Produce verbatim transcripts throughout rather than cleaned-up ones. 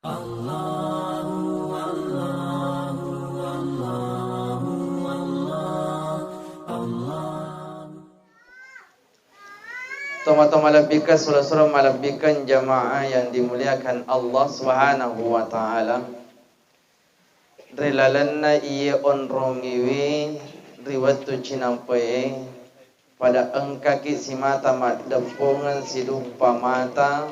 Allahu, Allahu, Allahu, Allah, Allah. Tomatoa malebbikeng, sura-sura malebbikeng, jamaah yang dimuliakan Allah Subhanahu wa Ta'ala. Ri lalenna iye onrongiwi ri wettu cinampe'e, pada engkaki simata maddeppungeng siduppa mata,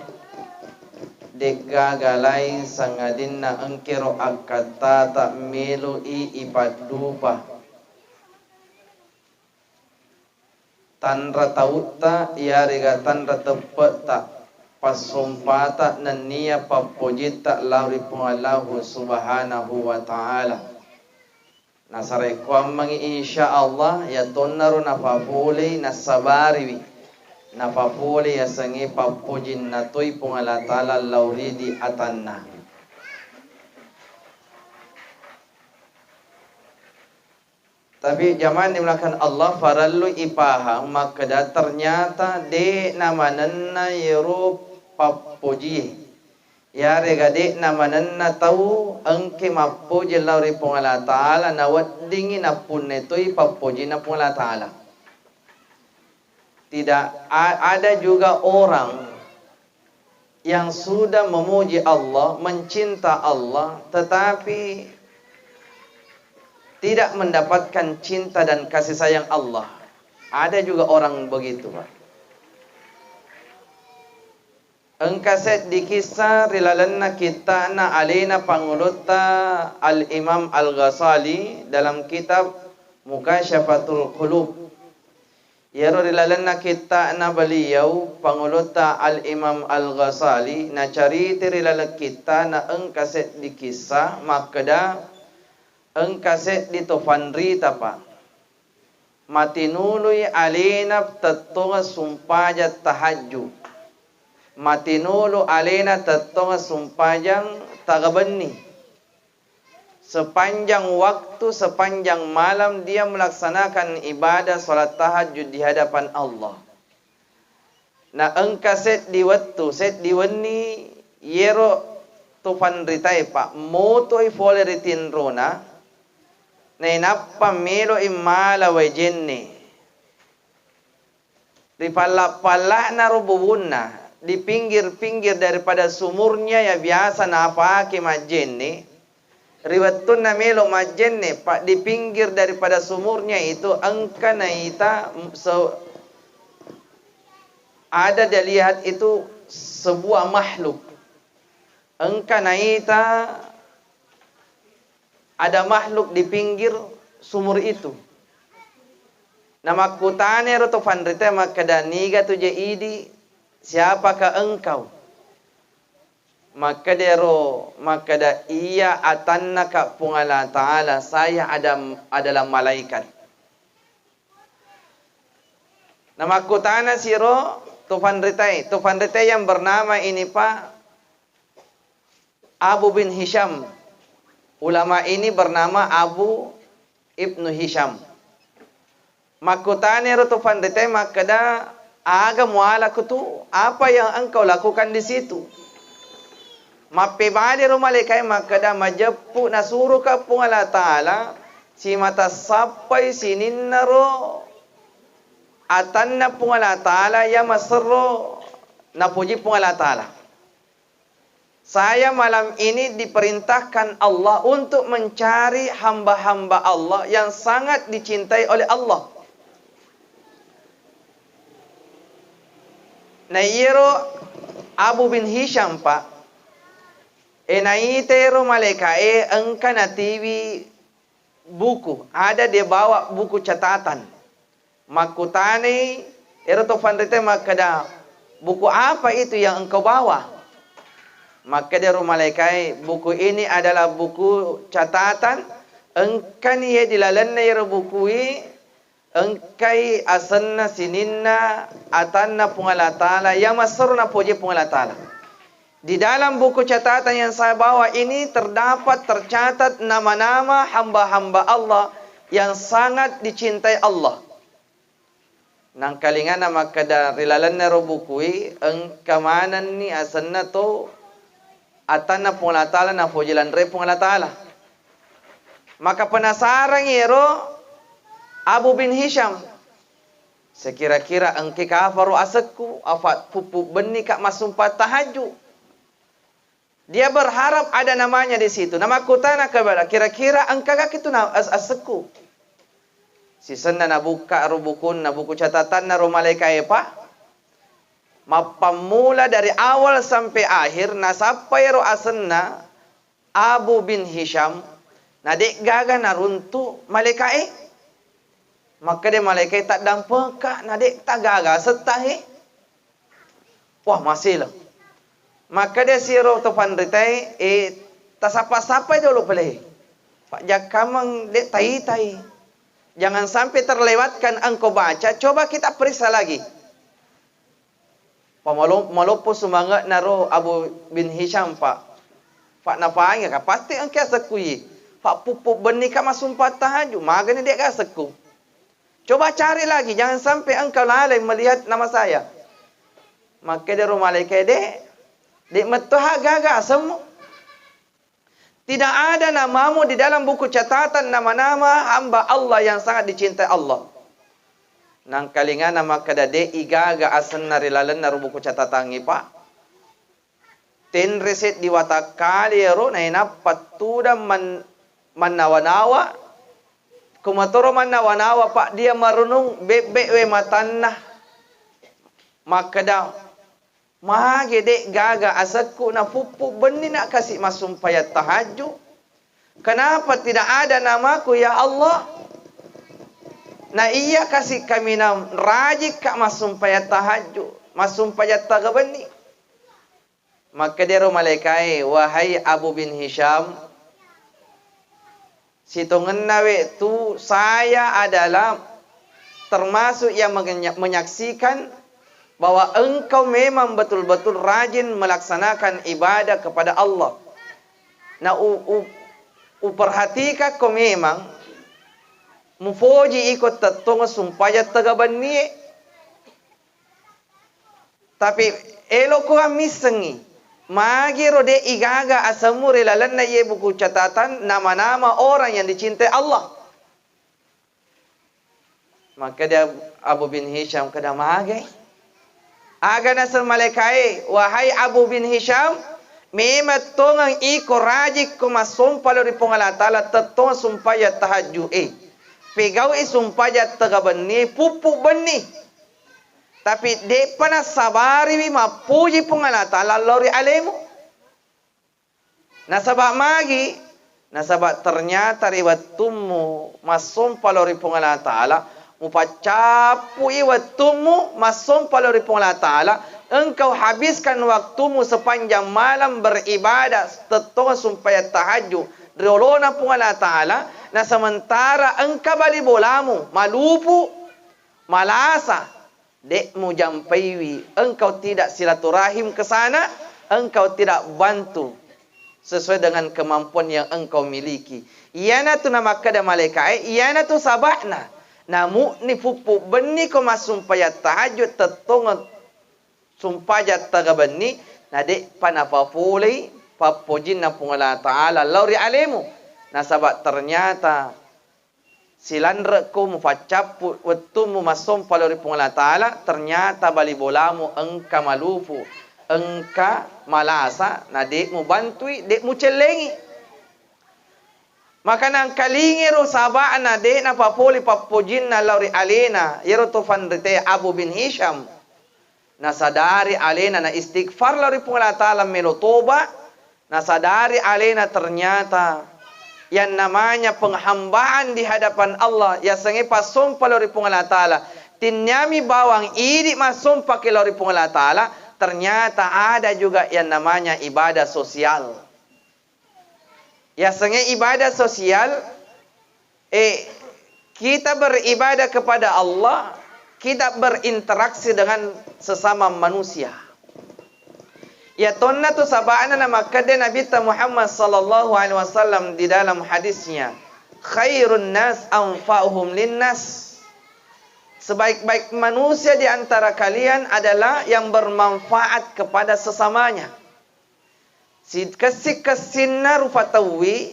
de'gaga laing sangadinna engkero akkattata melo'i ipaddupa. Tanra tautta, iyarega tanra teppe'ta, passompata nennia pappojitta lao ri Puang Allahu Subhanahu wa Ta'ala. Nasarekkuammengngi, insya Allah, yatonnaro napapolei, nassabariwi, napapolei yasengnge pappojinna toi Puang Allah Ta'ala lao ri di atanna. Tapi jamaah dimuliakan Allah, farellu ipahang makkeda ternyata de'na manenna yero pappojie. Yarega de'na manenna tau engke mappoji lao ri Puang Allah Ta'ala, naweddingngi nappunnai toi pappojinna Puang Allah Ta'ala. Tidak a-, ada juga orang yang sudah memuji Allah, mencinta Allah, tetapi tidak mendapatkan cinta dan kasih sayang Allah. Ada juga orang begitu, Pak. Engka seddi kissa ri lalenna kitta'na alena pangulutta Al-Imam Al-Ghazali dalam kitab Mukasyafatul Qulub. Iyaro ri lalenna kitta'na beliau, pangulutta Al-Imam Al-Ghazali, nacarita ri laleng kitta'na engka seddi kissa makkeda, engka seddi to fanrita, Pak. Matinului alena tettongeng sumpajang tahajju. Matinulu alena tettongeng sumpajang tagabenni. Sepanjang waktu, sepanjang malam dia melaksanakan ibadah salat tahajud di hadapan Allah. Na engka seddi wettu, seddi wenni, yero to fanritae, Pak, motoi fole ri tinrona, nainappa meloi mala wae jenne. Ri palla-palla'na ro bubunna, di pinggir-pinggir daripada sumurnya ya biasa napake majjenne, ri wettunna melo majjenne, Pak, di pinggir daripada sumurnya itu engka naita se-, ada dia lihat itu sebuah makhluk. Engka naita ada makhluk di pinggir sumur itu. Namakkutana ero to fanritae makkeda, "Niga tu je idi? Siapakah engkau?" Makkeda ero, makkeda, "Iya atannaka Puang Allah Ta'ala, saya ada-, adalah malaikat." Namakkutana siro to fanritae, to fanritae yang bernama ini, Pak, Abu bin Hisham. Ulama ini bernama Abu Ibnu Hisham. Makkutana ero to fanritae makkeda, "Aga mualaku tu? Apa yang engkau lakukan di situ?" Mappebali ro malaikae makkeda, "Majeppu nasuroka Puang Allah Ta'ala, simata sappai sininna ro atanna Puang Allah Ta'ala, ya maserro napuji Puang Allah Ta'ala." Saya malam ini diperintahkan Allah untuk mencari hamba-hamba Allah yang sangat dicintai oleh Allah. Na iyaro Abu bin Hisham, Pak, e, naitero malaikae engka natiwi buku, ada dia bawa buku catatan. Makkutanai ero to fanritae makkeda, "Buku apa itu yang engkau bawa?" Makkeda ro malaikae, "Buku ini adalah buku catatan, engkani ye di lalenna ero bukui, engkai asenna sininna atanna Puang Allah Ta'ala, ya maserro napoji Puang Allah Ta'ala." Di dalam buku catatan yang saya bawa ini terdapat, tercatat nama-nama hamba-hamba Allah yang sangat dicintai Allah. Nangkalinganna makkeda ri lalenna ro bukui, engka manenni asenna to Attanna Puang Allah Ta'ala, napoji lanre Puang Allah Ta'ala. Maka penasaran ero Abu bin Hisham, sekira-kira engka kafaro asekku, apa puppu benni ka massumpa tahajju. Dia berharap ada namanya di situ. Namakkutana kepada, kira-kira engka gak itu na-, as-, asekku? Sisenna nabukka ro bukunna, buku catatanna ro malaikae, Pak. Mappammula dari awal sampai akhir, nasappai ro asenna Abu bin Hisham, na de'gaga naruntu malaikae. Makkeda malaikae, taddampengka, na de' tagaga asettahe. Wah, maseleng. Makkeda siro to panritae, eh, tasappa-sappai jolo pale. Pak jakkameng de' taitai. Jangan sampai terlewatkan engkau baca, coba kita periksa lagi. Pamalo-, maloppo sumange'na ro Abu bin Hisham, Pak. Pak napainga ka, pasti engka asekku ye. Pak puppu benni ka massumpa tahajju, magani de' ga asekku. Coba cari lagi, jangan sampai engkau lalai melihat nama saya. Makkeda ro malaikae, de', de' metto ha gaga asemmu. Tidak ada namamu di dalam buku catatan nama-nama hamba Allah yang sangat dicintai Allah. Nangkalingana makkeda, de' igaga asenna ri lalenna ro buku catatangnge, Pak. Tenre seddi watakkale ero nainappa tudang man-, mannawa-nawa. Kumatoro mannawa-nawa, Pak, dia marunung bebbe' we matanna. Makkeda, magi de' gaga asekku na puppu benni na kasi massumpayang tahajju? Kenapa tidak ada namaku, ya Allah? Na iya kasi kaminang rajikka massumpayang tahajju, massumpayang taga benni. Makkedaro malaikae, wahai Abu bin Hisham, sitongenna we tu saya adalah termasuk yang mengenya-, menyaksikan bahwa engkau memang betul-betul rajin melaksanakan ibadah kepada Allah. Na u-, u-, uperhatikakko memang mupoji iko tettong sumpajang tega bennie. Tapi eloko ammissengngi, magiro de igaga asemmu ri lalenna iye buku catatan nama-nama orang yang dicintai Allah. Makkeda Abu bin Hisham, keda magai? Aga naseng malaikae, wahai Abu bin Hisham, memang tongeng iko rajikko massompa lao ri Puang Allah Taala, tettong sumpajang tahajju e. Pegau'i sumpajang tega benni, puppu benni. Tapi de'pa nassabariwi mappuji Puang Allah Taala lao ri alemu. Nasaba magi? Nasaba ternyata ri wettummu massompa lao ri Puang Allah Taala, mupaccappui wettummu massompa lao ri Puang Allah Taala, engkau habiskan waktumu sepanjang malam beribadah, tettong sumpajang tahajju ri olona Puang Allah Taala, na sementara engka bali bolamu malupu, malasa, de mujampaiwi, engkau tidak silaturahim ke sana, engkau tidak bantu sesuai dengan kemampuan yang engkau miliki. Iyanatu namakkeda malaikae, iyanatu saba'na. Namu'ni puppu benniko massumpajang tahajud, tettong sumpajang tega benni, na de'pa napapolei pappojinna Puang Allah Taala lao ri alemu. Nasaba ternyata silanre'ko mupaccappu wettummu massompa lao ri Puang Allah Taala, ternyata bali bolamu engka malupu, engka malasa, na de mubantui, de mucellengi. Maka nangkalingiro saba'na de napapole pappojinna lao ri alena, iyaro to fanrite Abu bin Hisham. Nasadari alena na istighfar lao ri Puang Allah Taala, melo toba, nasadari alena ternyata yang namanya penghambaan di hadapan Allah, yasengnge passompa lao ri Puang Allah Taala, tinniami bawang idi massompaki lao ri Puang Allah Taala, ternyata ada juga yang namanya ibadah sosial. Yasengnge ibadah sosial, eh, kita beribadah kepada Allah, kita berinteraksi dengan sesama manusia. Ya tonna tu saba'na namakkeda Nabitta Muhammad sallallahu alaihi wasallam di dalam hadisnya, khairun nas anfa'uhum linnas. Sebaik-baik manusia di antara kalian adalah yang bermanfaat kepada sesamanya. Sikessing-kessinna rufa tauwi,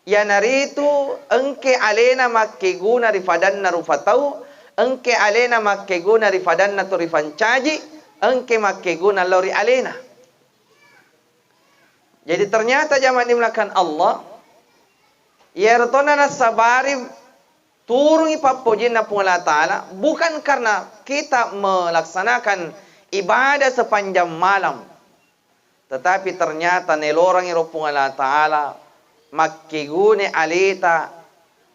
iyanaritu engke alena makkeguna ri fadanna rufa tau, engke alena makkeguna ri fadanna to rifancaji, engke makkeguna lao ri alena. Jadi ternyata jamaah dimuliakan Allah, iyaro tona nassabari turungi pappojinna Puang Allah Ta'ala, bukan karena kita melaksanakan ibadah sepanjang malam, tetapi ternyata nelorangi ro Puang Allah Ta'ala makkegune aleta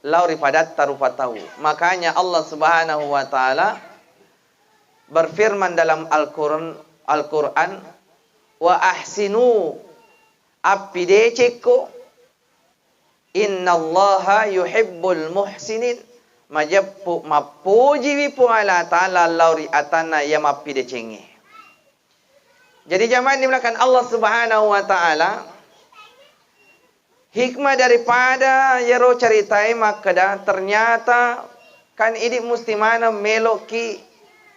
lao ri fadatta rupa tau. Makanya Allah Subhanahu wa Ta'ala berfirman dalam Al-Qur'an, Al-Qur'an, "Wa ahsinu, appidecekko, innallaha yuhibbul muhsinin." Majeppu mappojiwi Puang Allah Ta'ala lao ri atanna iya mappidecengnge. Jadi jamaah dimuliakan Allah Subhanahu wa Ta'ala, hikmah daripada iyaro ceritae makkeda, ternyata kan idi musti maneng meloki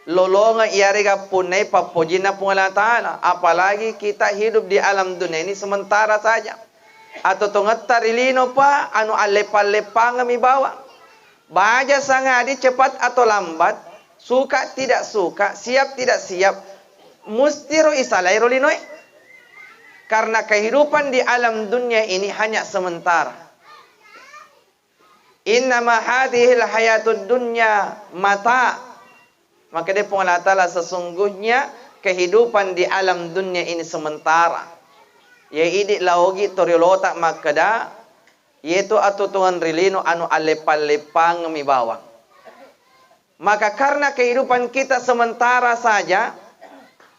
lolongeng iyarega punnai pappojinna Puang Allah Ta'ala. Apalagi kita hidup di alam dunia ini sementara saja. Atau tongetta ri lino pa anu alleppang-leppangemi bawang. Baja sangadi cepat atau lambat, suka tidak suka, siap tidak siap, mustiro isalairo linoe. Karena kehidupan di alam dunia ini hanya sementara. Innama hadhil hayatud dunya mata. Maka dia Puang Allah Ta'ala, sesungguhnya kehidupan di alam dunia ini sementara. Ya idi laogi toriolota makkeda, yetu atuo-tuongeng ri lino anu alleppang-leppangemi bawang. Maka karena kehidupan kita sementara saja,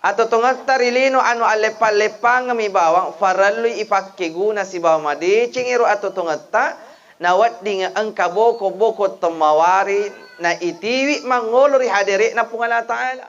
atuo-tuongetta ri lino anu alleppang-leppangemi bawang, farellui ipakkeguna sibawa madeceng ero atuo-tuongetta, nawedding engka boko-boko temmawari naitiwi mangolo ri hadere'na Puang Allah Ta'ala.